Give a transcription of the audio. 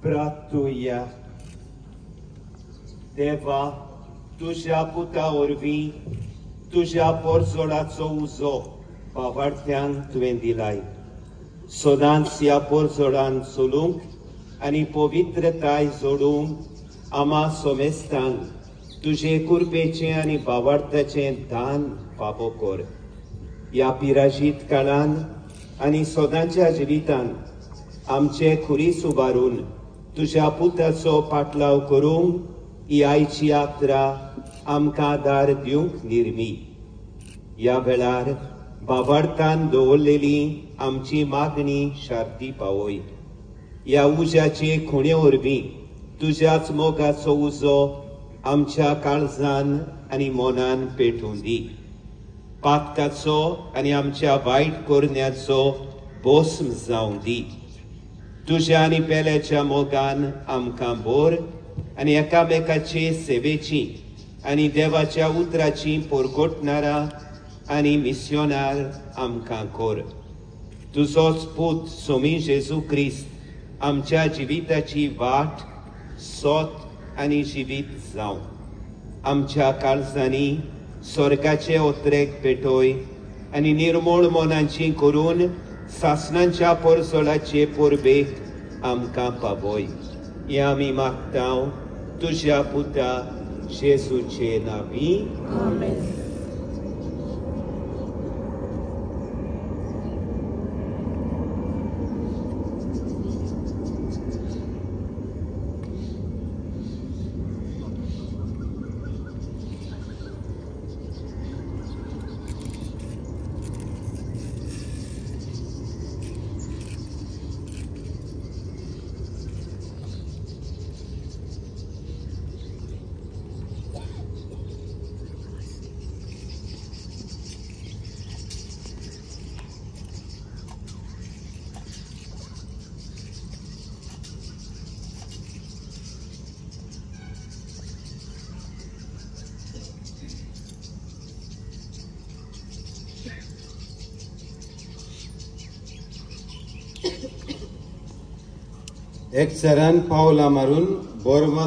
प्रार्थुया. देवा, तुज्या पुता वरवीं तुज्या पोरजोळाचो उजो बाबार्थ्यांक तुवें दिलाय. सदांच ह्या पोरजोळान चलूंक आनी पवित्रताय जोडूंक आमा सोमेस्तांक तुजे कुरपेचें आनी बाबार्थाचें दान फावो कर. ह्या पिराजीत काळान आनी सदांच्या जिवितान आमचे खुरीस उबारून तुज्या पुताचो पाटलाव करूंक ही आयची यात्रा आमकां आदार दिवंक निर्मी. ह्या वेळार बाबार्थान दवरलेली आमची मागणी शार्ती पावय. ह्या उज्याचे खुणे वरवीं तुज्याच मोगाचो उजो आमच्या काळजान आनी मनान पेटून दी. पातकाचो आनी आमच्या वायट करण्याचो भस्म जावं दी. तुज्या आनी पेल्याच्या मोगान आमकां बोर आनी एकामेकाचे सेवेची आनी देवाच्या उतराची पोरकोटणारा आनी मिस्योनार आमकां कर. तुजोच पूत सोमी जेजू क्रिस्त आमच्या जिविताची वाट सोत आनी जिवीत जावं. आमच्या काळजांनी स्वर्गाचे ओतरेक पेटोय आनी निर्मोळ मनांची करून सासणांच्या पोरसोळाचे परबेक आमकां पावय. हें आमी मागता तुज्या पुता जेजूचे नांवी. आमेन. एक सरान पावलां मारून बोरमो